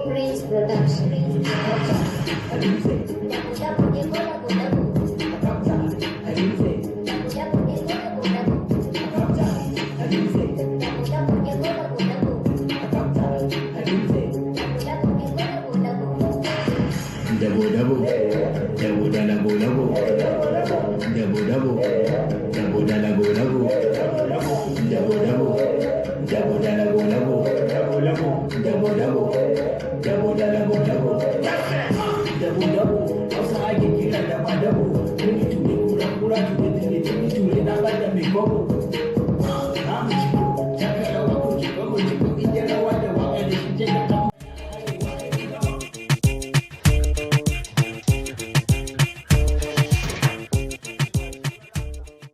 Prince Production. Dabo dabo dabo dabo. Dabo dabo dabo dabo. Dabo dabo dabo dabo. Dabo dabo dabo dabo. Dabo dabo, dabo da labo labo, dabo dabo, dabo da labo labo, dabo dabo, dabo da labo labo, dabo dabo, dabo da labo labo, dabo dabo, Hausa ake kira da madabo, tuni ture kura kura ture tuni tuni ture na bada mai kwabo.